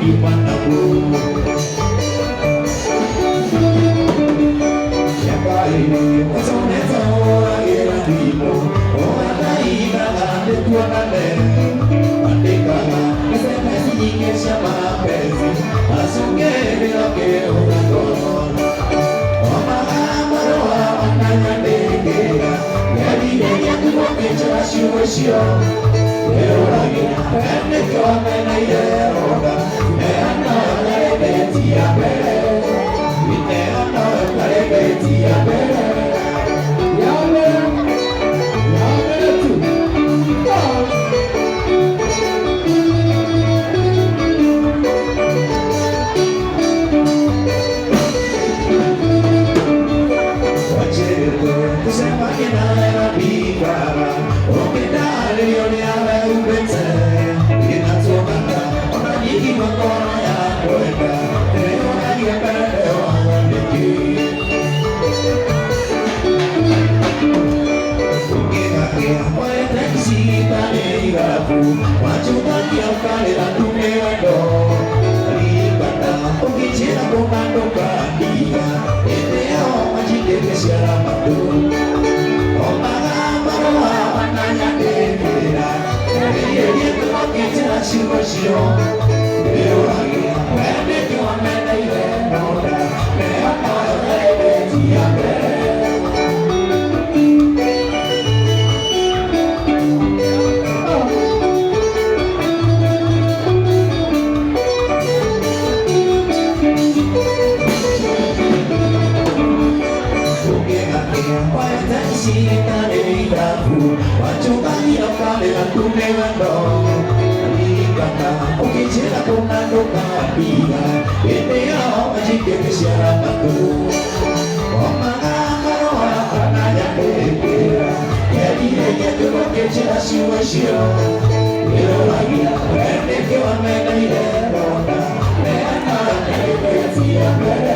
ũngiuma naguo. Mĩaka ĩrĩ ũconete ũragĩra thimũ, ũgathaithaga nĩtuonane. Andĩkaga SMS nyingĩ cia mapenzi, acũngĩrĩra ũkĩũra ngoro. Omaga marũa mananyandĩkĩra, ngerirĩria tu gũkĩnjĩra ciugo icio. Wĩyũragia nĩkĩ wameneire rũtha, neana ũtarĩndĩti ya mbere, neana ũtarĩndĩti ya mbere. Ya mbere, ya mbere tu. Wanjĩrĩte tũcemanie nawe Nairobi ũkĩndarĩrio ũrĩa wehumbĩte, gĩtatuonaga ona nyingĩigua ngoro ya kwenda, ndĩyũragia kana ndewagwo nĩkĩ. Ũkĩgakĩa woete citarĩ irabu, wanjũthagia ũkarĩra tu nĩ wendo. Ririkana ũkĩnjĩra kũna ndũkandiga, hĩndĩ ĩyo wanjikĩtie ciara matũ. Omaga marũa mananyandĩkĩra, ngerirĩria tu ũkĩnjĩra ciugo icio. Ndĩyũragia we nĩkĩ wameneire rũtha, neana ũtarĩndĩti ya mbere. Ũkĩgakĩa woete citarĩ irabu, wanjũthagia ũkarĩra tu nĩ wendo. Ririkana ũkĩnjĩra kũna ndũkandiga, hĩndĩ ĩyo wanjikĩtie ciara matũ. Omaga marũa mananyandĩkĩra, ngerirĩria tu gũkĩnjĩra ciugo icio. Wĩyũragia we nĩkĩ wameneire rũtha, neana ũtarĩndĩti ya mbere.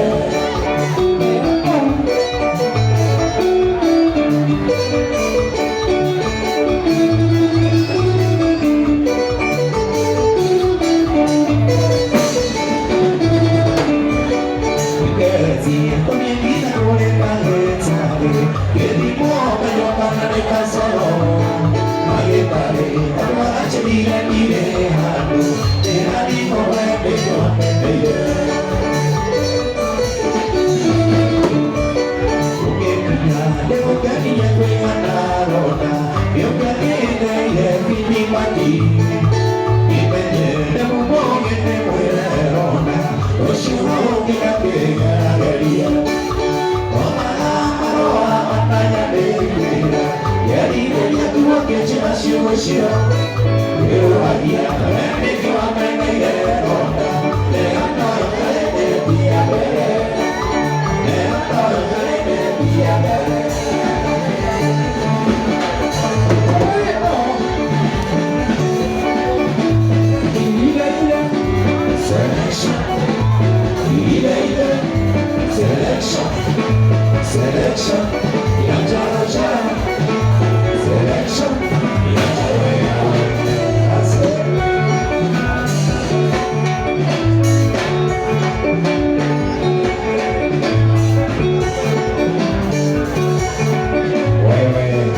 Ũcio. Selection, selection, ya ya selection, ya ya. Wewe.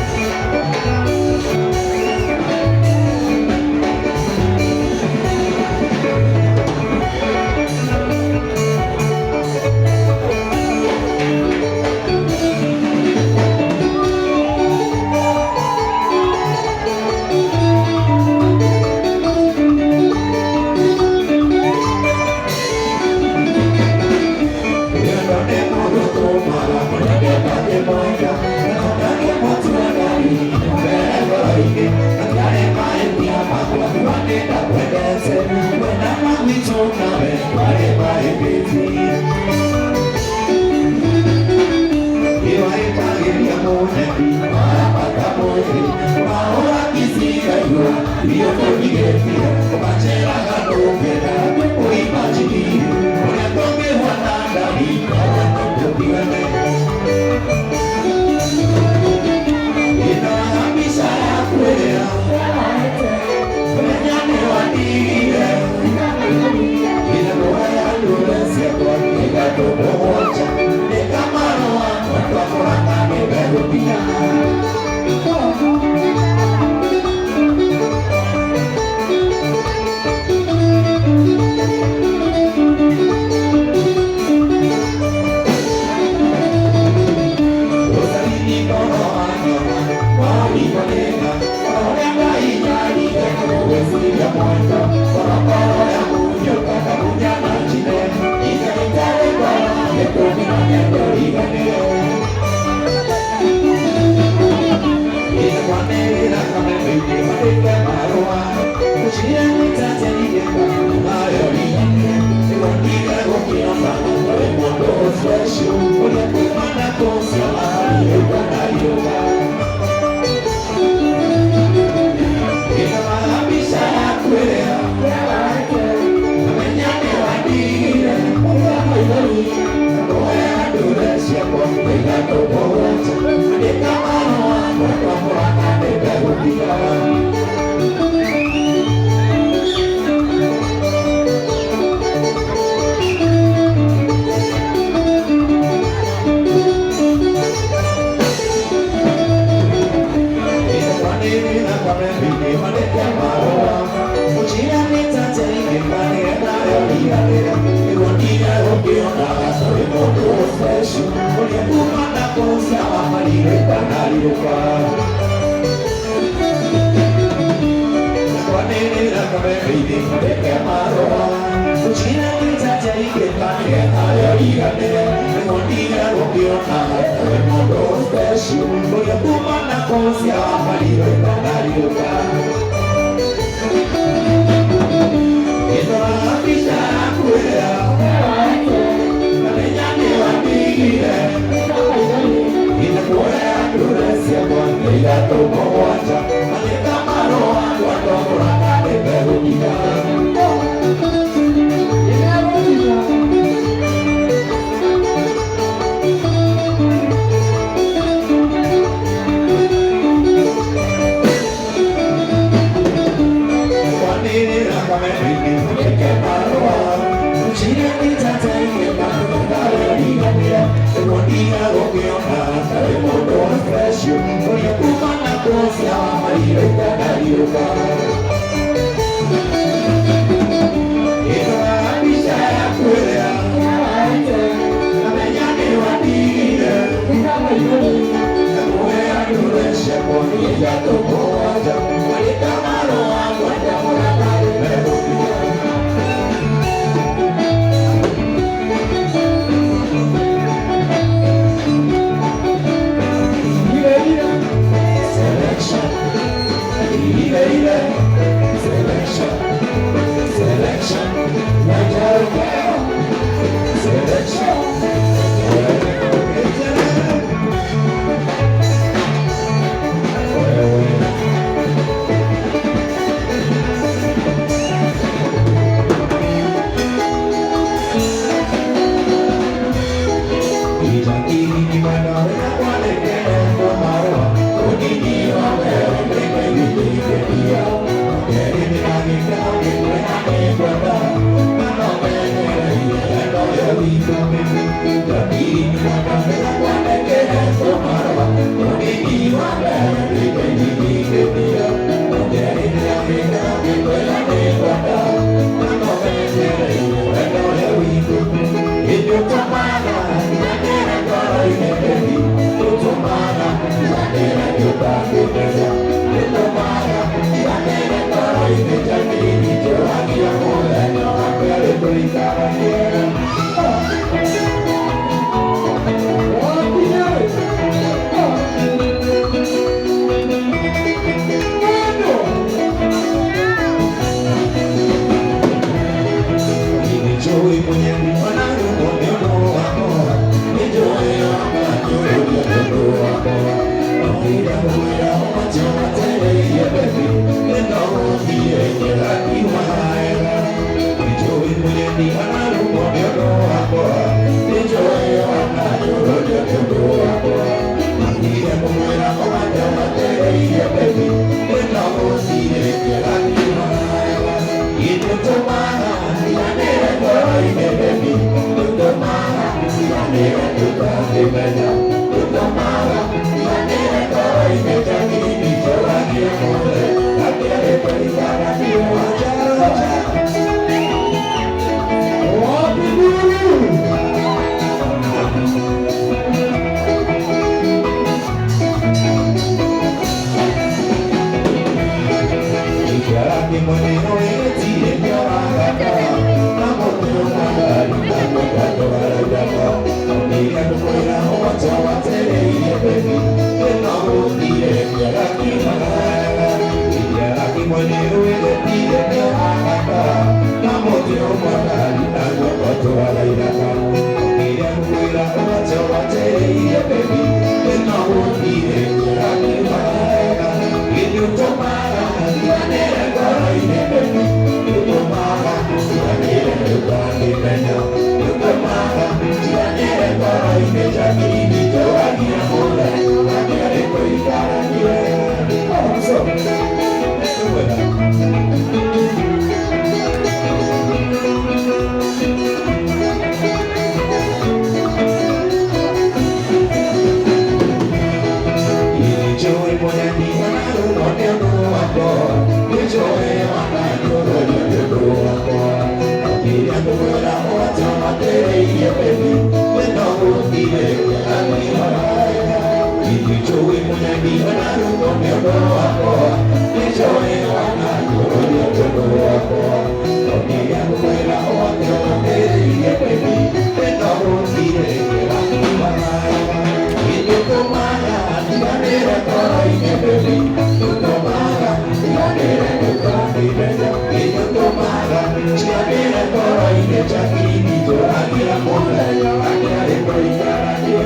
mariro itanariũka. Kwanĩrĩra kameme-inĩ ndeke marũa Gũchina kĩtacha ingĩka nĩgetha riganĩre nĩguo ndige gũkĩona we mũndũ special ũrĩa kuma na kũcia mariro itanariũka. Ĩndoraga mbica yaku ĩrĩa ngamenya nĩ wandigire inakuoya ndure ciakwa nĩ ithatũ mũgwanja andĩka marũa ngwenda kũrata nĩmegũtiga. Kwanĩrĩra kameme-inĩ ndĩke marũa Gũchina kĩtata ingĩka nĩgetha riganĩre nĩguo ndige gũkĩona tarĩ mũndũ special ũrĩa kuma na kũcia mariro itanariũka. Ĩndoraga mbica yaku ĩrĩa ngamenya nĩ wandigire ngakuoya ndure ciakwa nĩ ithatũ mũgwanja andĩka marũa ngwenda mũrata nĩmegũkinya. Selection, ile ile, selection, selection, Nyanjarua, selection, wewe, Nĩnjũĩ mũnyandira na ruo nĩ ũndũ wakwa Nĩnjũĩ ona ngũrũria tondũ wakwa No nĩngũkwĩra ũhote ũmĩrĩirie baby Wendo gũtirĩ wĩra Gĩtũmaga ndiganĩre ngoro-inĩ baby Gĩtũmaga ndiganĩre gũkangĩmenya Gĩtũmaga ndiganĩre ngoro-inĩ Jacqueline njũragia mũthenya akĩarĩ tũikaranie.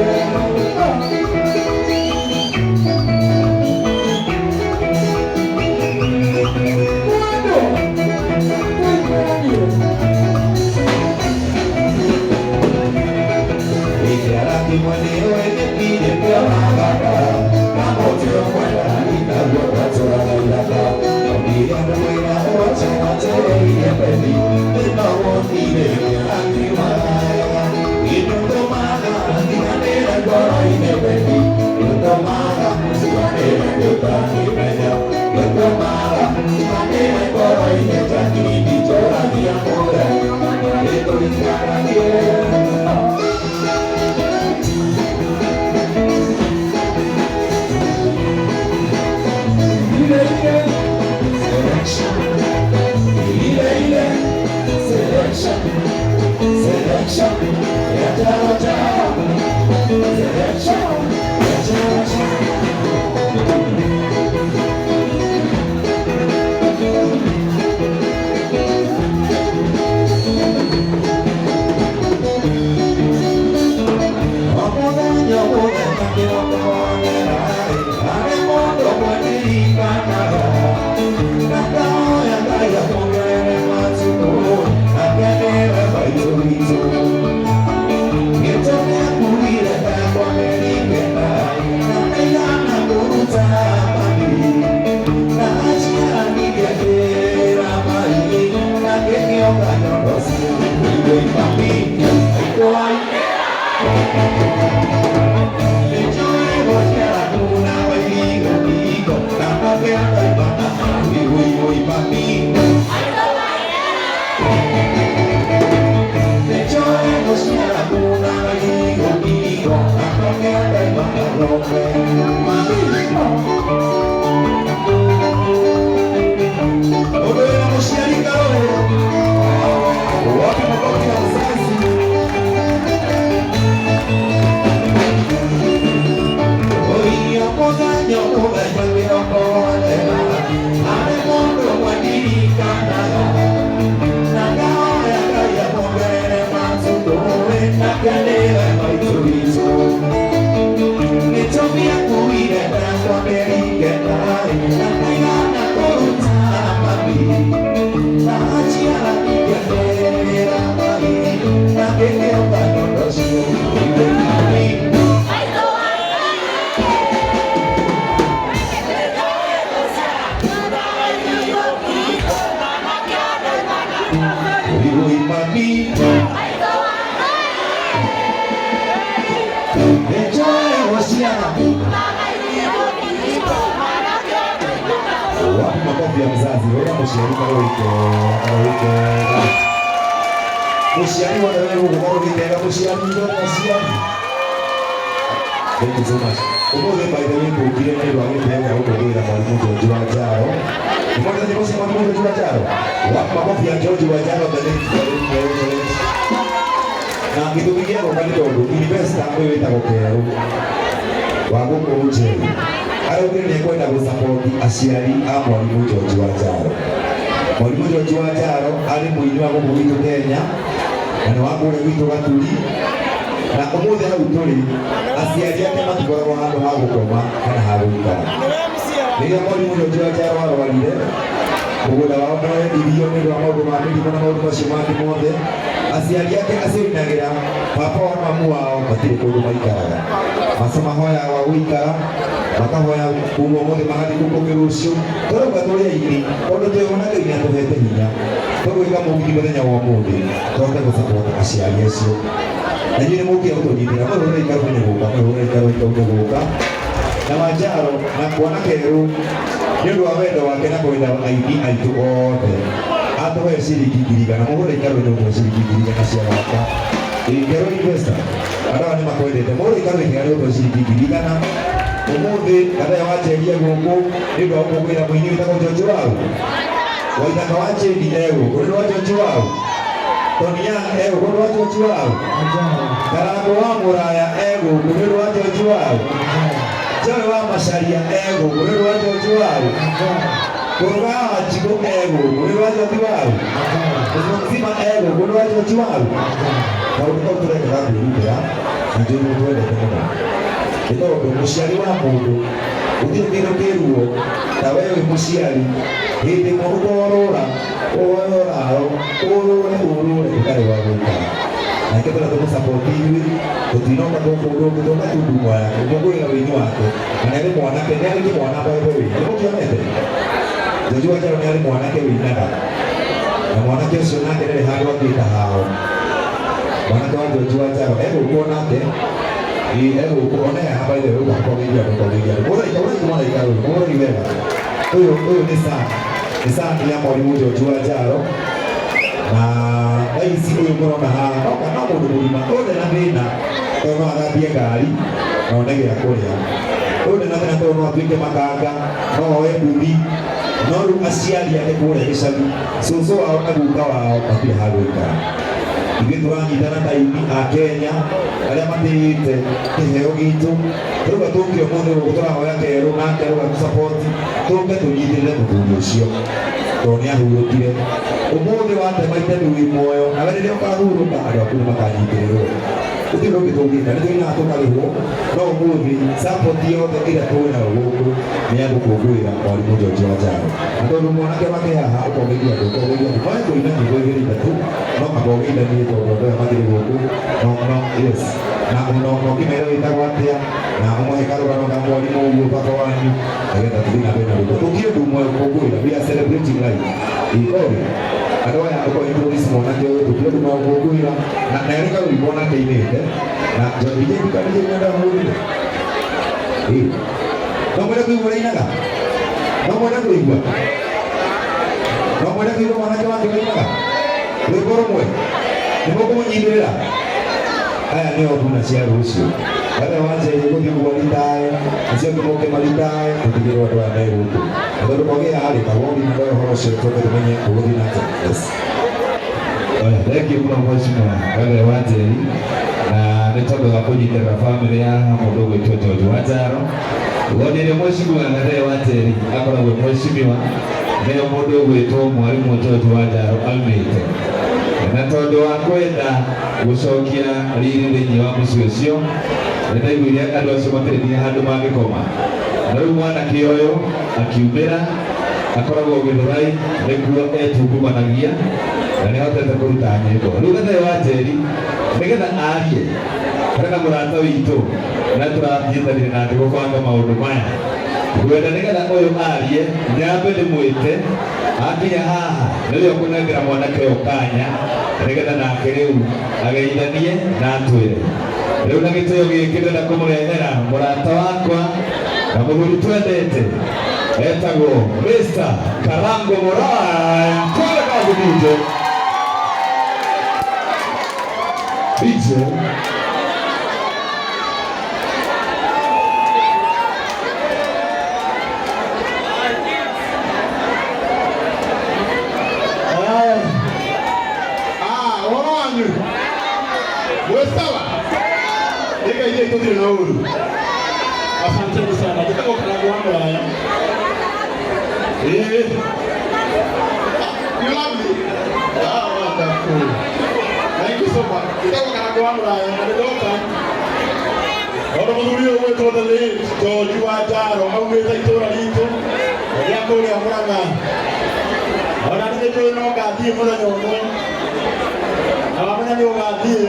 Mwendo tũikaranie. Yeah. Ile ile Selection, ile ile, selection, selection, ya jaro jaro, selection, ya jaro jaro. Ọmọdé ọmọdé kí wọ́n kọ́ ọ́ àrẹ mọ́tò wọn ní ìkànnà. Papi. Thank you. Oi, papi. Wapi makofi ya mzazi? Wewe mũciari karũike karũike. Mũciari wothe wĩ gũkũ karũike mũciari wothe mũciari. Thank you so much. Ũmũthĩ by the way ngũkire nĩ ũndũ wa gĩtĩo gĩa gũkũngũĩra mwarimũ George wa Njaro. Nĩmwendete nyĩmbo cia mwarimũ George wa Njaro? Wapi makofi ya George wa Njaro the late, the late, the late, the late. Na gĩtũmi gĩa gũka nĩ tondũ investor ũyũ wĩtagwo Kerũ wa gũkũ Njeru araugire nĩ ekwenda gũcapoti aciari a mwarimũ George wa Njaro. Mwarimũ George wa Njaro arĩ mũini wa gũkũ gwitũ Kenya na nĩ wa kũrĩa gwitũ Gaturi na ũmũthĩ hau tũrĩ aciari ake matikoragwo handũ ha gũkoma kana ha gũikara. Rĩrĩa mwarimũ George wa Njaro arwarire mũgũnda wao nĩ wendirio nĩ ũndũ wa maũndũ ma mĩrimũ na maũndũ macio mangĩ mothe aciari ake acio inagĩra baba wa mamu wao matirĩ kũndũ maikaraga maco mahoyaga gwa gũikara makahoya kuma ũmũthĩ magathiĩ kũu kũngĩ rũciũ tũrauga tũrĩ aini tondũ twĩona Ngai nĩatũhete hinya tũgwĩka mũgithi mũthenya wa ũmũthĩ tũhote gũcapota aciari acio na inyuĩ nĩ mũkire gũtũnyitĩra mwĩhũrĩre ikarũ-inĩ gũka mwĩhũrĩre ikarũ-inĩ gũka na Wanjaro na kuona Kerũ nĩ ũndũ wa wendo wake na kwenda aini aitũ othe atũhe ciringi 100,000 mũhũre ikarũ-inĩ ũmwe ciringi 100,000 cia gwaka. Ĩ Kerũ investor andũ aya nĩ makwendete mũhũre ikarũ-inĩ harĩa ũtũhe ciringi 100,000. Umuthi Gathaya wa Njeri e gũkũ nĩ ũndũ wa gũkũngũĩra mũini wĩtagwo George Wau. Waithaka wa Njeri e gũkũ nĩ ũndũ wa George Wau. Tony Young e gũkũ nĩ ũndũ wa George Wau. Karango wa Mũraya e gũkũ nĩ ũndũ wa George Wau. Joy wa Macharia e gũkũ nĩ ũndũ wa George Wau. Kũrũga wa Njigũ e gũkũ nĩ ũndũ wa George Wau. Mũcimo mzima e gũkũ nĩ ũndũ wa George Wau. Kaũndũ kau tũreka ga kwĩrutĩra na njũĩ nĩ twendete mũno nĩ tondũ mũciari wa mũndũ gũtirĩ kĩndũ kĩ ruo ta we wĩ mũciari hĩndĩ ĩmwe ũkorũra ũhoe ũraro ũrũre ũrũre ũtarĩ wa gũikara nake tũrĩa tũmũsapoti ithuĩ tũtinoka gũkũ ũndũ ũngĩ tũka tu ndumo yake gũkũngũĩra wĩini wake na nĩ arĩ mwanake nĩ arĩ kĩmwana by the way nĩ mũkĩonete George wa Njaro nĩ arĩ mwanake wĩinaga na mwanake ũcio nake ndarĩ handũ angĩta hao mwanake wa George wa Njaro egũkũ onake ĩ egũkũ one haha by the way ũka kũgeithia andũ kũgeithia andũ mũraika ũraika mũraika ũyũ mũrori wega ũyũ ũyũ nĩ sa nĩ sa ya mwarimũ George wa Njaro na thaa ici ũyũ mũrona haha no no mũndũ mũgima ũyũ ndarĩ na thĩna tondũ no athambie ngari na one gĩa kũrĩa ũyũ ndarĩ na thĩna tondũ no atuĩke makanga no oe nduthi no rĩu aciari ake kũrĩa gĩcagi cũcũ wao na guka wao matirĩ ha gũikara ithuĩ tũranyitana ta aini a Kenya arĩa matĩĩte kĩheo gitũ tũrauga tũke ũmũthĩ gũkũ tũrahoya kerũ na kerũ gatũsapoti tũke tũnyitĩrĩre mũthuri ũcio tondũ nĩ ahurũkire ũmũthĩ watema itemi wĩ muoyo nawe rĩrĩa ũkahurũka andũ aku nĩ makanyitĩrĩrwo gũtirĩ ũndũ ũngĩ tũngĩka nĩ tũinaga tũkarĩhwo no ũmũthĩ support yothe ĩrĩa twĩ nayo gũkũ nĩ ya gũkũngũĩra mwarimũ George wa Njaro na tondũ mwanake wake haha ũkogeithia andũ ũkogeithia andũ no kũina nyĩmbo igĩrĩ ithatũ no akogeithanie tondũ andũ aya makĩrĩ gũkũ no no yes na no no kĩmere wĩtagwo atĩa na ũmũhe karũgano ka mwarimũ ũguo baba wanyu nĩgetha tũthiĩ na mbere na rwĩmbo tũkie ndumo gũkũngũĩra we are celebrating life ikori andũ aya ũko introduce mwanake ũyũ tũkie ndumo gũkũngũĩra na na nĩ karũimbo nake inĩte na DJ DJ nenda hũrire ĩ no mwende kũigua ũrĩa ainaga no mwende kũigua no mwende kũigua mwanake wake ũrĩa ainaga rwĩmbo rũmwe nĩ mũkũmũnyitĩrĩra aya nĩo thuna cia rũciũ Gathe wa Njeri gũthiĩ ũguo ritae acio angĩ moke maritae tũtigĩrwo andũ aya me gũkũ na tondũ kwagĩa harĩ kagombi na ndoe ũhoro ũcio tũke tũmenye ũgũthiĩ na atĩa yes. Oya, thank you mũno mheshimiwa Gathe wa Njeri na nĩ tondũ wa kũnyitĩrĩra bamĩrĩ ya mũndũ ũgwĩtwo George wa Njaro woni ĩrĩa mheshimiwa Gathe wa Njeri akoragwo mheshimiwa nĩyo mũndũ ũgwĩtwo mwarimũ George wa Njaro aumĩte na tondũ wa kwenda gũcokia riri thĩinĩ wa mũciĩ ũcio nĩ ndaiguire andũ acio matirĩ nginya handũ mangĩkoma na rĩu mwanake ũyũ akiumĩra akoragwo Gĩthũrai nĩkuo etungumanagia na nĩ ahotete kũruta nyĩmbo rĩu Gathe wa Njeri nĩgetha arie harĩ na mũrata witũ na tũranyitanire nake gũbanga maũndũ maya ngwenda nĩgetha ũyũ arie nyambe ndĩmwĩte akinya haha nĩwe ũkũnengera mwanake ũyũ kanya nĩgetha nake rĩu ageithanie na atwĩre rĩu na gĩtĩo gĩkĩ ndĩrenda kũmũrehera mũrata wakwa na mũthuri twendete etagwo Mr. Karango Muraya twende kazi DJ DJ. Haya. Ah, ũhoro wanyu mwĩ sawa ĩgeithie tũtirĩ na ũru asanteni sana njĩtagwo Karango wa Mũraya ĩĩ you love me ah wonderful thank you so much njĩtagwo Karango wa Mũraya na nĩndoka tondũ mũthuri ũyũ gwĩtwo the late George wa Njaro aumĩte itũũra ritũ rĩa kũrĩa Mũrang'a ona nĩ njũĩ no ngathiĩ mũthenya ũmwe na wamenya nĩ ũgathiĩ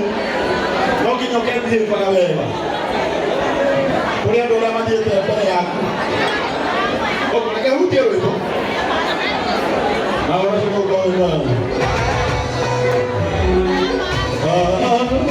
no nginya ũkebihĩbaga wega kũrĩ andũ arĩa mathiĩte mbere yaku ũguo reke hutie rwĩmbo na ũhoro ũcio ũgũkorwo wĩ mwega. Ah.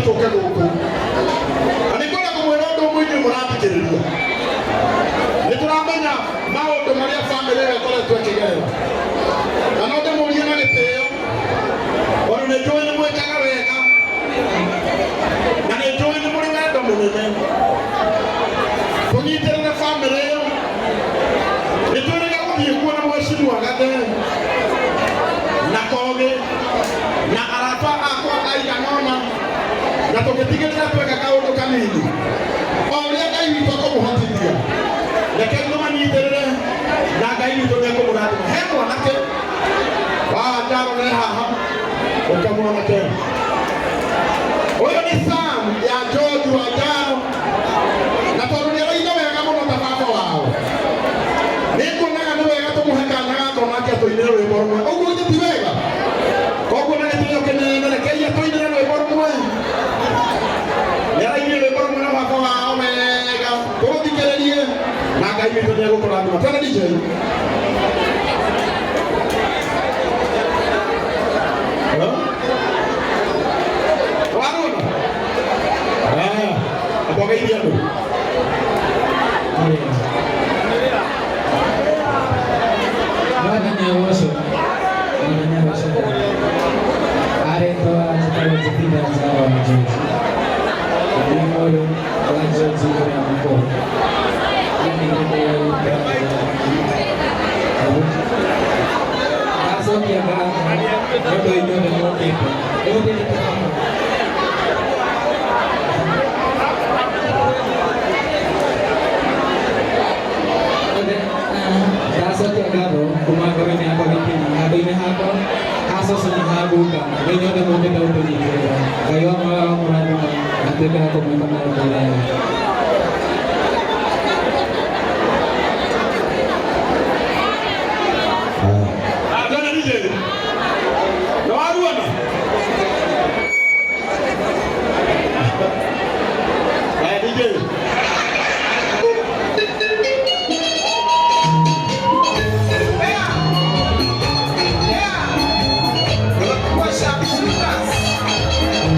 Tũke gũkũ na nĩ ngwenda kũmwĩra ũndũ ũmwe inyuĩ mũrathikĩrĩria. Nĩ tũramenya maũndũ marĩa bamĩrĩ ĩyo ĩkoretwo ĩkĩgerera, na no ndĩmũrie na gĩtĩo tondũ nĩ njũĩ nĩ mwĩkaga wega na nĩ njũĩ nĩ mũrĩ wendo mũnene. Tũnyitĩrĩre bamĩrĩ ĩyo. Nĩ twĩrĩga gũthiĩ kuo na mheshimiwa Gathe na Kogi na arata akwa aigana ũna, na tũgĩtigĩrĩra tweka kaũndũ kanini o ũrĩa Ngai witũ akũmũhotithia. Reke tũmanyitĩrĩre na Ngai witũ nĩ ekũmũrathima. He mwanake wa Njaro ne haha, ũka mwanake ũyũ nĩ Sam ya George wa Njaro, na tondũ nĩ araina wega mũno ta baba wao, nĩ nguonaga nĩ wega tũmũhe kana gaka onake atũinĩre rwĩmbo rũmwe. Ũguo githĩ ti wega? Koguo na gĩtĩo kĩnene rekei atũinĩre rwĩmbo rũmwe. Nĩ arainire rwĩmbo rũmwe na baba wao wega, tũrũthikĩrĩrie na Ngai witũ nĩ egũkũrathima. Twende DJ. Warona? Akwagaithia andũ. Mwathani agocwo. Mwathani agocwo. Arĩtwa njĩtagwo Jupiter Njaro wa George. Ndĩ mũrũ wa George ũrĩa mũkũrũ. Ndacokia ngatho nĩ ũndũ inyuothe mũkĩte. Rĩu ndĩrĩte baba. Ndacokia ngatho kuma ngoro-inĩ yakwa gĩkĩnya handũ-inĩ hakwa ha cũcũ na ha guka nĩ inyuothe mũkĩte gũtũnyitĩrĩra. Ngai wa muoyo amũrathime na atuĩke wa kũmwĩka maũndũ mega. Twende DJ. Nĩ waruona? Haya DJ. What's up, Lucas?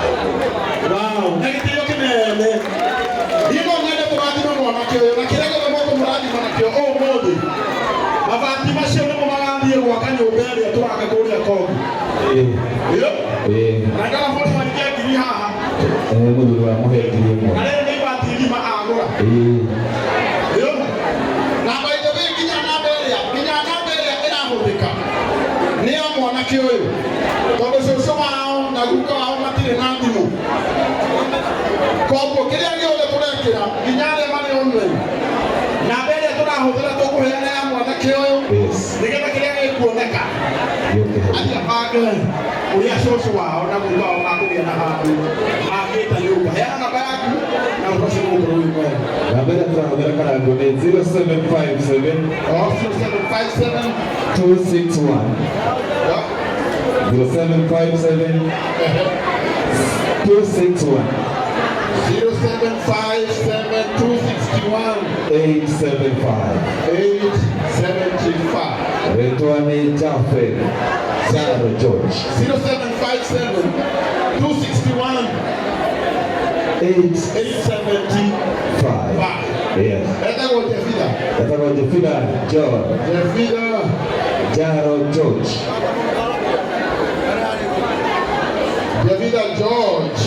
Wow, na gĩtĩo kĩnene. Niĩ no nyende kũrathima mwanake ũyũ na kĩrĩa gĩothe mũkũmũrathima nakĩo ũmũthĩ. Mabati macio nĩmo marathiĩ gwaka nyũmba ĩrĩa tũraka kũrĩa Kongo. Ĩyo. Na ngara mũndũ aikia ngiri haha. Mũthuri wa mũhe 1000. Na rĩrĩ nĩ ibati ng'ima agũra. Ĩyo. Na by the way nginya namba ĩrĩa ĩrahũthĩka nĩ ya mwanake ũyũ. Tondũ cũcũ wao na guka wao matirĩ na thimũ. Koguo kĩrĩa gĩothe tũrekĩra nginya arĩa marĩ online namba ĩrĩa tũrahũthĩra tũkũheana ya mwanake ũyũ nĩgetha kĩrĩa gĩkuoneka athiĩ abange ũrĩa cũcũ wao na guka wao makũgĩa na handũ mangĩta nyũmba. Heana namba yaku na ũhoro ũcio ũgũkorwo wĩ mwega. Namba ĩrĩa tũrahũthĩra Karangũ nĩ 0757 Oh, 0757 261 0757 261 0757 261 875. 875. Rĩtwa nĩ Jafet Jaro George. 0757 261 8 875. 5. Yes. Etagwo Jefitha. Etagwo Jefitha George. Jefitha Jaro George. Jefitha George.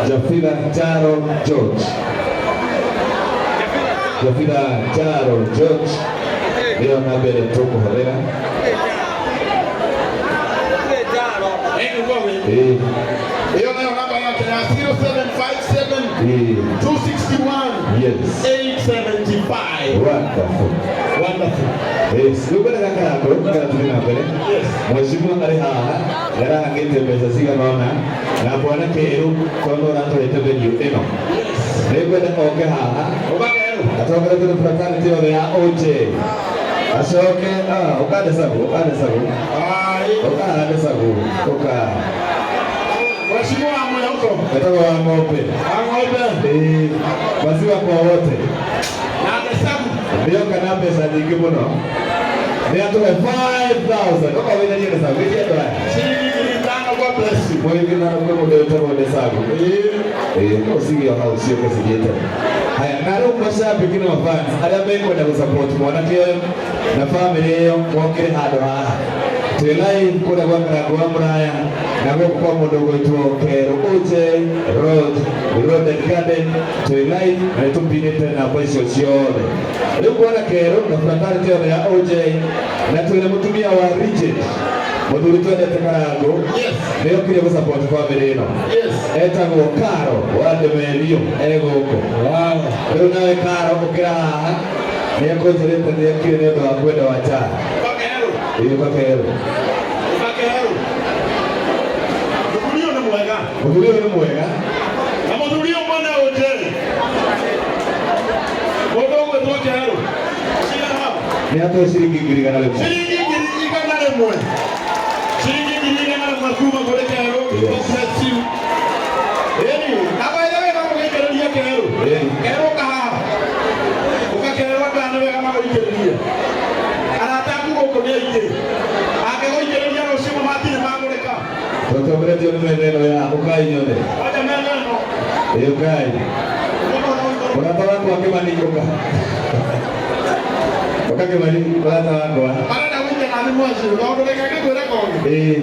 Jefitha Jaro George. Jefitha Jaro George. Nĩyo namba ĩrĩa tũkũhũthĩra. Ĩyo nayo namba yake ya 0757 261 Yes. 875. Wonderful. Wonderful. Yes. Rĩu ngwendaga Karangũ kana tũthiĩ na mbere. Mheshimiwa arĩ haha nĩarahangĩte mbeca cigana ũna na bwana Kĩrũ tondũ ũratũhete venue ĩno. Nĩngwenda oke haha atongoretio nĩ fraternity yothe ya OJ. Acoke ũkande sagu, ũkande sagu. Ũkahande sagu, ũka. Mheshimiwa Mwehoko. Etagwo wa ng'ombe. Wa ng'ombe. Maziwa kwa wote. Na desagu. Nĩoka na mbeca nyingĩ mũno. Nĩ atũhe 5000. Ũka wĩinanie desagu, wĩtie andũ aya. Ciringi 5,000, God bless you. Mũingĩ na kwĩ mũndũ wĩtagwo desagu. No ũcige o hau ciũke cithiĩte. Haya, na rĩu mashabiki na mafans arĩa mekwenda gũsupport mwanake ũyũ na famĩlĩ ĩyo mokĩre handũ haha. Twĩ live kũrĩa gwa Karangũ wa Mũraya na gũkũ kwa mũndũ ũgwĩtwo Kerũ OJ Road, Road and Garden. Twĩ live na nĩtũpinĩte namba icio ciothe. Rĩu kuona Kerũ na fraternity yothe ya OJ na twĩna mũtumia wa Rigid mũthuri twendete Karangũ nĩokire gũsupport famĩlĩ ĩno. Etagwo Karo wa Demerio e gũkũ. Rĩu nawe Karo ũkĩra haha nĩekũnjĩrĩte nĩekire nĩ ũndũ wa kwenda wa njaa. Ĩĩ kwa Kerũ. Mũthuri ũyũ nĩ mwega. Mũthuri ũyũ nĩ mwega. Na mũthuri ũyũ mwene OJ. Mũndũ ũgwĩtwo Kerũ. Cigana hau? Nĩ atũhe ciringi 100,000. Ciringi 100,000. Ciringi 100,000 kuma kũrĩ Kerũ. God bless you. Ĩni, na by the way no mũgĩikĩrĩrie Kerũ. Kerũ ũka haha. Ũka Kerũ andũ aya nĩ wega magũikĩrĩrie. Arata aku gũkũ nĩ aingĩ. Angĩgũikĩrĩria rũciũ mabati nĩ magũrĩka. Tũtongoretio nĩ metha ĩno ya ũkai inyuothe. Waja metha ĩno. Ĩ ũkai. Mũrata wakwa Kĩmani ũka. Ũka Kĩmani mũrata wakwa. Arenda gũikia na thimũ acio tondũ reke ngĩkwĩre kogi. Ĩĩ.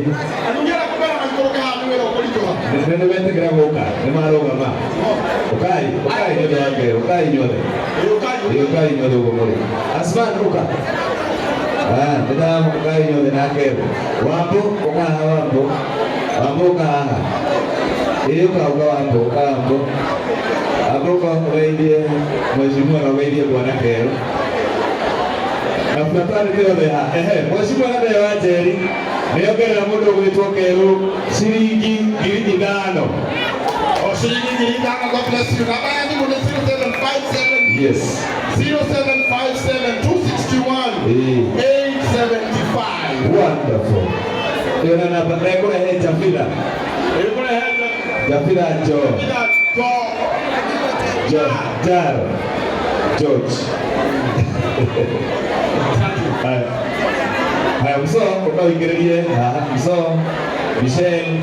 Athuri arĩa kũmera maikũrũke haha nĩ wĩra ũkũritũha. Nĩ nĩ metĩkĩra gũka, nĩ marũgama. Ũkai, ũkai nĩ ũndũ wa Ngai, ũkai inyuothe. Ĩ ũkai. Ĩ ũkai inyuothe ũguo mũrĩ. Asman ũka. Ah, ndĩndamũ ũkai inyuothe nake. Wambũ ũka haha Wambũ. Wambũ ũka haha. Ĩ ũka ũka Wambũ, ũka Wambũ. Wambũ ũka ũgeithie mheshimiwa na ũgeithie bwana Kerũ. Na fraternity yothe haha. Ehe, mheshimiwa Gathee wa Njeri nĩongerera mũndũ ũgwĩtwo Kerũ ciringi 5,000. O ciringi 5,000. God bless you. Namba ya thimũ nĩ 0757 Yes. 0757 261 Ĩĩ. 875. Wonderful. Ĩyo na namba ekũrehe Jafira. Ĩkũrehe Jafira Jo. Jafira Jo. Jo Jaro. George. Haya. Haya mso ũkaũingĩrĩrie haha mso Michelle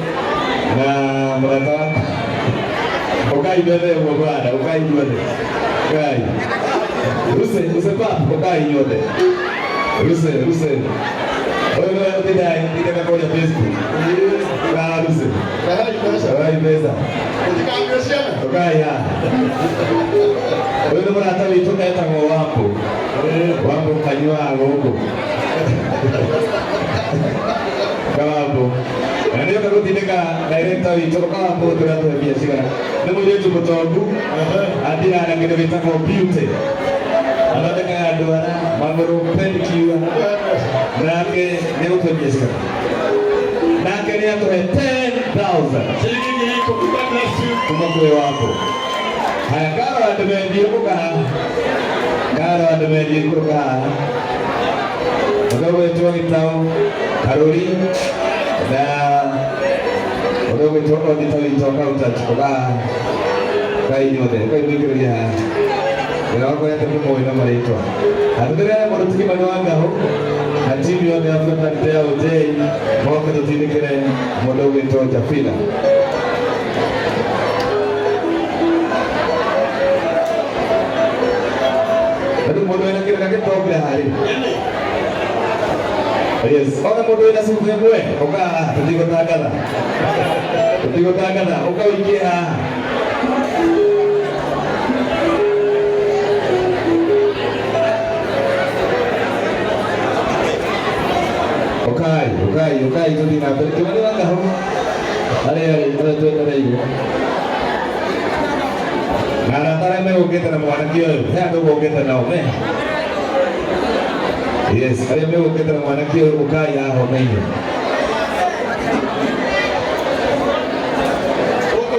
na mũrata waku. Ũkai inyuothe ũguo bwana, ũkai inyuothe. Ũkai. Ruse, ruse pap, ũkai inyuothe. Ruse, ruse. Ũyũ nĩwe ũtindaga kũrĩa Facebook. Ũkaa ruse. Rehei mbeca. Ũkai mbeca. Mũtikanyue ciana. Ũkai haha. Ũyũ nĩ mũrata witũ etagwo Wambũ. Wambũ kanyuaga gũkũ. Kawambũ. Na nĩ oka gũtindĩka director witũ Kawambũ tũratũhe mbia cigana. Nĩ mũirĩtu mũtongu athiaga na kĩndũ gĩtagwo beauty. Athondekaga ndwara, magũrũ, pedicure. Nake nĩ gũtũhe mbia cigana. Nake nĩ atũhe 10,000 Ciringi 10,000. God bless you. kuma kwĩ Wambũ. Haya, karo andũ mendie ũka haha. Karo andũ mendie kũrũka haha. Ũndũ ũgwĩtwo Gĩtaũ, Karũri, na ũndũ ũgwĩtwo auditor witũ accountant ũka haha. Ũkai inyuothe, ũkai mũingĩrĩrie haha. Wĩra wakwa nĩ atĩ ndĩmũĩ na marĩtwa. Na tũtĩrere mũndũ ti Kĩmani wa Ngahũ na timu yothe ya fraternity ya OJ moke tũtindĩkĩre mũndũ ũgwĩtwo Jafira. Rĩu mũndũ wĩna kĩrĩa gĩtongire harĩ. Yes, ona mũndũ wĩna cuba ĩmwe ũka haha tũtigũtangatha. Tũtigũtangatha, ũka ũikie haha. Ũkai, ũkai, ũkai tũthiĩ na mbere. Kĩmani wa Ngahũ harĩa arĩ ũrĩa twetereirwo. Na arata arĩa megũkĩte na mwanake ũyũ, he andũ gũkĩte nao me. Yes, arĩa megũkĩte na mwanake ũyũ ũkai haha ũkaine. Gũkũ.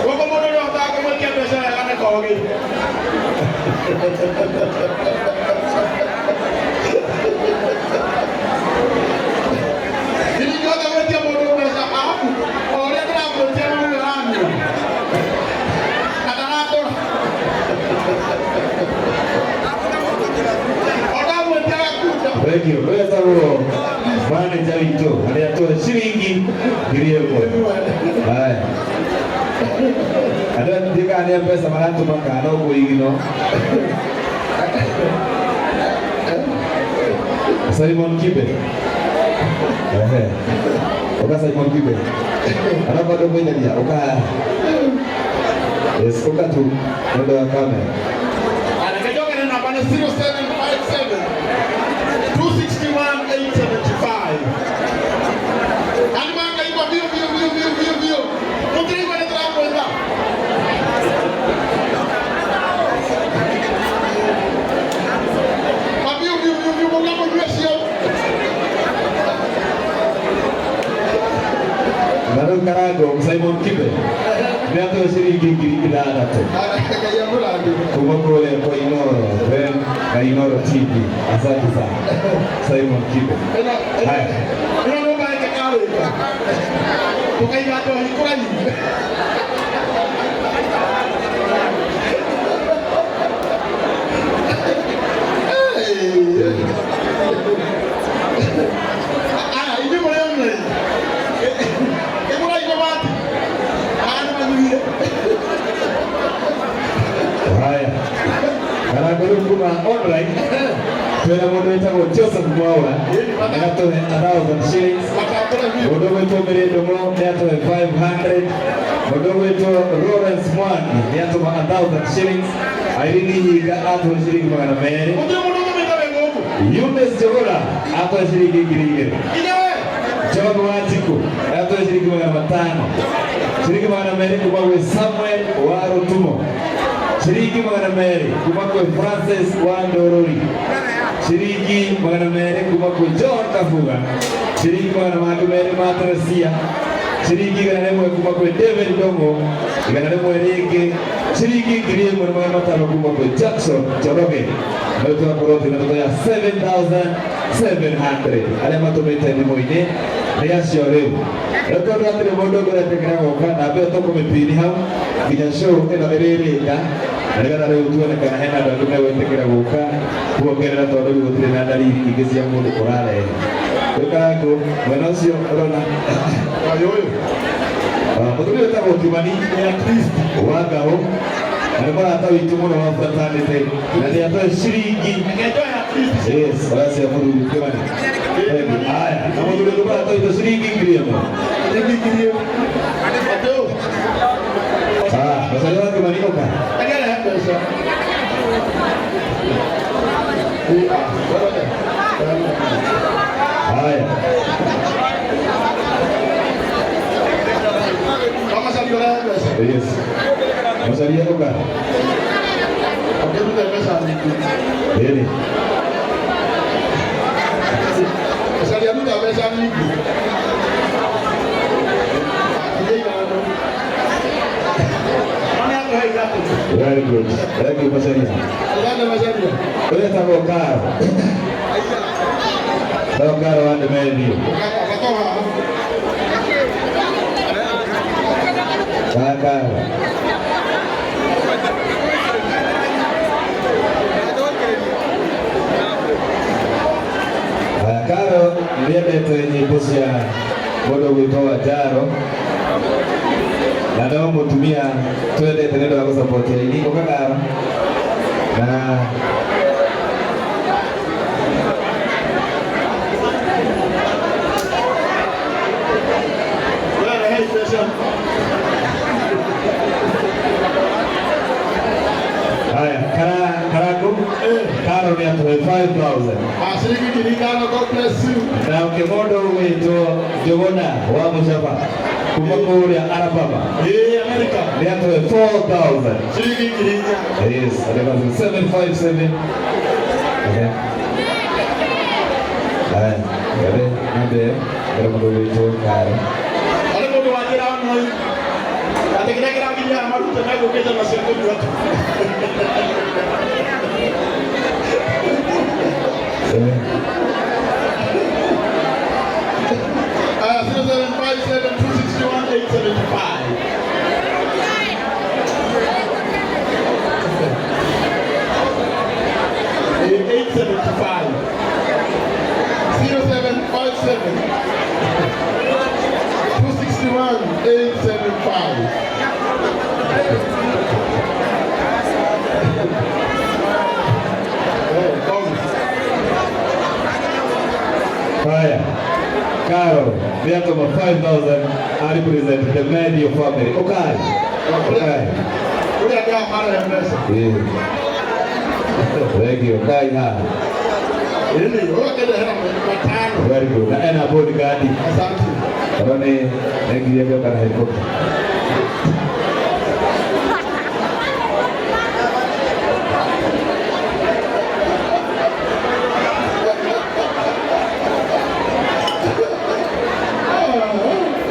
Gũkũ mũndũ ũrĩa ũhotaga kũmũikia mbeca wega nĩ kogi. Ndingĩhota gwĩtia mũndũ mbeca arabu o ũrĩa ndĩramwĩtia noguo aranyua. Na ndarakũra. O ndamwĩtia agakunda. Thank you. Ũyũ etagwo manager witũ harĩa atũhe ciringi 1,000. Haya. Andũ ndiũĩ kana nĩ mbeca maratũma kana no kũigino. Simon Kibe. Ehe. Ũka Simon Kibe. Araba ndũkũinyaria, ũka haha. Yes, ũka tu nĩ ũndũ wa kamera. Reke njokere namba nĩ 0757 261 875. Andũ makaigua biũ biũ biũ biũ biũ biũ. Mũtiraigua nĩ tũramwĩta. Mabiũ biũ biũ biũ mũkamũnyue cio. Na rĩu Karango Simon Kibe nĩ atũhe ciringi 6,000. Ngai amũrathime. Kuma kũrĩa kwa Inoro FM na Inoro TV. Asante sana Simon Kibe. Ĩno Haya. ĩno nyũmba ĩke karĩka. Tũkaiga njohi kũraihu. Aya, inyuĩ mũrĩ online. wa online twĩna mũndũ wĩtagwo Joseph Mwaura nĩ atũhe 1,000 shillings. Mũndũ ũgwĩtwo Mary Ndung'u nĩ atũhe 500. Mũndũ ũgwĩtwo Lawrence Mwangi nĩ atũma 1,000 shillings. Irene Hinga atũhe ciringi 200. Eunice Njuguna atũhe ciringi 2,000. John Wanjiku atũhe ciringi 500. Ciringi 200 kuma gwĩ Samuel wa Rutumo. Ciringi 200 kuma kwĩ Francis wa Ndorori. Ciringi 200 kuma kwĩ John Kabuga. Ciringi 200 ma Teresia. Ciringi 100 kuma kwĩ David Ndung'u. 100 rĩngĩ ciringi 1,500 kuma kwĩ Jackson Njoroge. Na rĩu tũgakorwo twĩna total ya 7,700 arĩa matũmĩte thimũ-inĩ nĩ acio rĩu. Rĩu tondũ hatirĩ mũndũ ũngĩ ũretĩkĩra gũka, namba ĩyo tũkũmĩpini hau nginya show ĩno ĩrĩrĩka, na nĩgetha rĩu tuone kana hena andũ angĩ megwĩtĩkĩra gũka kuongerera, tondũ rĩu gũtirĩ na dalili ingĩ cia mũndũ ũrarehe. Rĩu Karangũ mwena ũcio ũrona mũthuri wĩtagwo Kimani wa Ngahũ, na nĩ mũrata witũ mũno wa fraternity, na nĩ atũhe ciringi. Yes, oya mũthuri Kimani. Haya, na mũthuri ũngĩ mũrata witũ ciringi 1,000. Ah, Macaria wa Kimani ũka. Haya. Yes. Macaria ũka. Ĩni. Macaria ruta mbeca nyingĩ. Akinya ithano. Nĩ atũhe ithatũ. Very good. Thank you, Macaria. Asante Macaria. Ũyũ etagwo Karo. Etagwo Karo wa Demetrio. Agatoha. Kaya Karo. Haya, Karo nĩendete nyĩmbo cia mũndũ ũgwĩtwo Wanjaro, na no mũtumia twendete nĩ ũndũ wa gũsupport aini. Ũka Karo. Na Wewe rehe mbeca. Haya, Karangu Karo nĩ atũhe 5,000. Ah, ciringi 5,000. God bless you. Na ũngĩ mũndũ ũgwĩtwo Njuguna wa Mũcaba kuma kũrĩa Alabama Ĩĩ, America. nĩ atũhe 4,000. Ciringi 4,000. Yes, 757. Okay. Haya, gabe namba ĩyo ĩrĩa mũndũ ũgwĩtwo Karo. Harĩ mũndũ wanjĩra online atĩ kĩrĩa kĩrangiria marute megũkĩte na cia kũnyua tu. 0757 261 875. 875. 0757 261 875. Oh, come. Haya. Karo, nĩ atũma 5,000 a represent the Medio family. Ũkai. Ũkai. Ũrĩa angĩ marehe mbeca. Ĩĩ. Thank you. Ũkai haha. Ĩni, ũyũ akĩndehera matano. Very good. Na ena bodyguard. Asante. Tondũ nĩ ngirie ngĩũka na helicopter.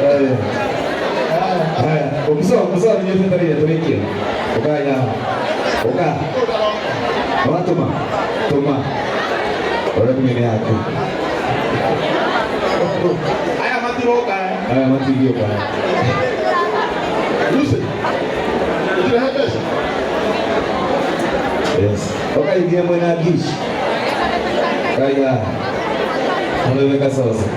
Haya. Haya, ũmũco ũmũco nĩ nyũmĩte tũrĩkie. Ũkai haha. Ũka. Watũma. Tũma. Ũrĩa thimũ yaku. Aya matiroka. Aya matingĩũka. Lucy. Ũtirehe mbeca. Yes. Ũkaingia mwena Gish. Kai haha. Ũrĩweka sosa.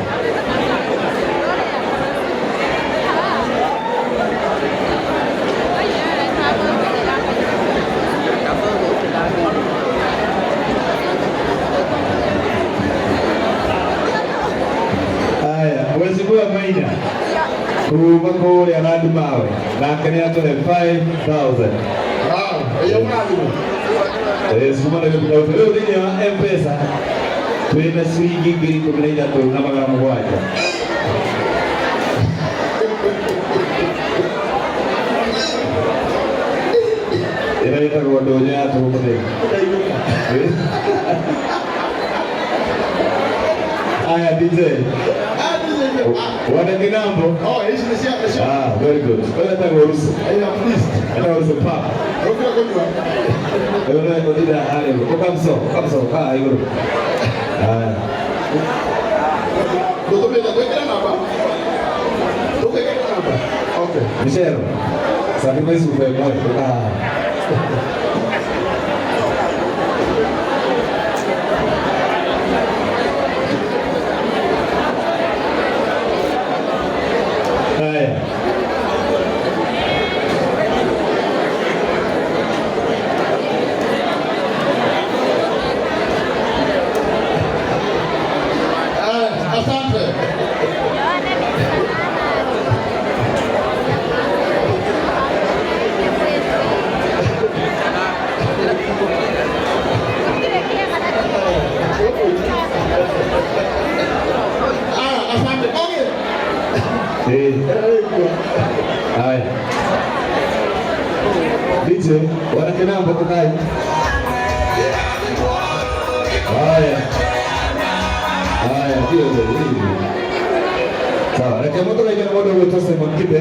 Kuma kũrĩa Randi Mawe nake nĩ atũhe 5000. Wow, iyo mũrathimo. Sukuma na gĩkũndũ rĩu thĩinĩ wa M-Pesa twĩna ciringi 13,700. Ĩno ĩtagwo ndũnyũ ya tũhũ mũtheri. Aya DJ. Wana kinambo. Oh, ici nĩ cia nĩ cia. Ah, very good. Ũyũ etagwo Russo. I am pleased. Etagwo Russo Pap. Rũkĩra kũnyua. Ũyũ nĩwe ũtinda harĩa igũrũ. Ũkamso, ũkamso, haha igũrũ. Aya. Ndũtũmĩte twĩkĩre namba. Tũkĩkĩre namba. Okay. Michelle, safi isuba ĩmwe ũka haha. Haya. Asante. Ah, asante. Okay. Eh. Haya. DJ, wana kinambo kukai. Haya. Haya, ndio ndio. Sawa, reke mũndũ kaingĩ na mũndũ ũgwĩtwo Simon Kibe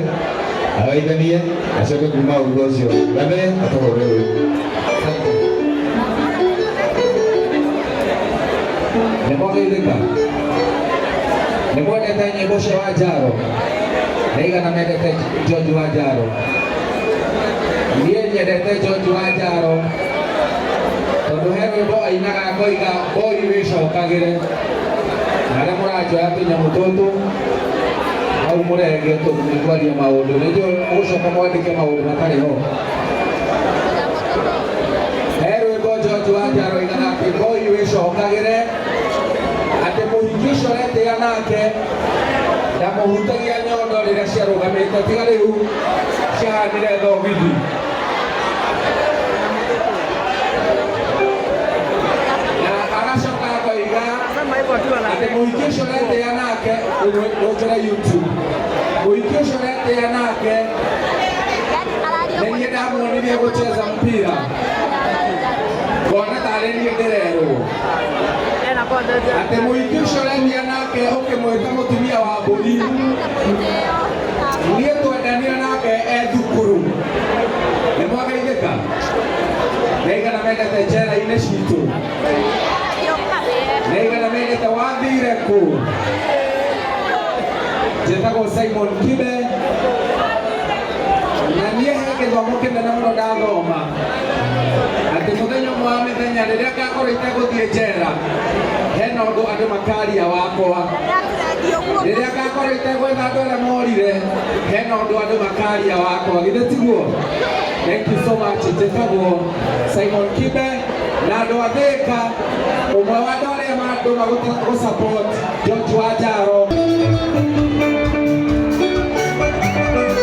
agaithanie acoke kuma thutha ũcio Gathe atũhũre rwĩmbo. Nĩ mwageithĩka? Nĩ mwendete nyĩmbo cia Wanjaro? Nĩ aigana mendete George Wanjaro? Niĩ nyendete George Wanjaro tondũ he rwĩmbo ainaga akoiga mboi wĩcokagĩre, na arĩa mũranjoya tũnyamũ tũtũ hau mũrenge tondũ nĩ kwaria maũndũ nĩ njũĩ mũgũcoka mwandĩke maũndũ matarĩ ho. He rwĩmbo George Wanjaro ainaga atĩ mboi wĩcokagĩre, atĩ mũhiki ũcio ũretĩĩa nake ndamũhutagia nyondo rĩrĩa ciarũgamĩte, tiga rĩu ciahanire thogithi. Na agacoka akoiga atĩ mũhiki ũcio ũretĩĩa nake, rũnjĩre YouTube, mũhiki ũcio ũretĩĩa nake nĩ niĩ ndamuonirie gũcheza mpira, ngona tarĩ niĩ ndĩrerwo atĩ mũhiki ũcio ũretĩĩa nake ũkĩmwĩta mũtumia wa mbũri, niĩ twendanire nake e thukuru. Nĩ mwageithĩka? Nĩ aigana mendete njera-inĩ citũ? Nĩ aigana mendete wathire kũ? Njĩtagwo Simon Kibe na niĩ he gĩthomo kĩnene mũno ndathoma atĩ mũthenya ũmwe wa mĩthenya rĩrĩa ngakorwo itegũthiĩ njera hena ũndũ andũ makaria wakwa, rĩrĩa ngakorwo itegwetha andũ arĩa morire hena ũndũ andũ makaria wakwa, githĩ tiguo? Thank you so much. Njĩtagwo Simon Kibe na andũ a Thĩka, ũmwe wa andũ arĩa mandũma gũ support George Wanjaro. Thank you.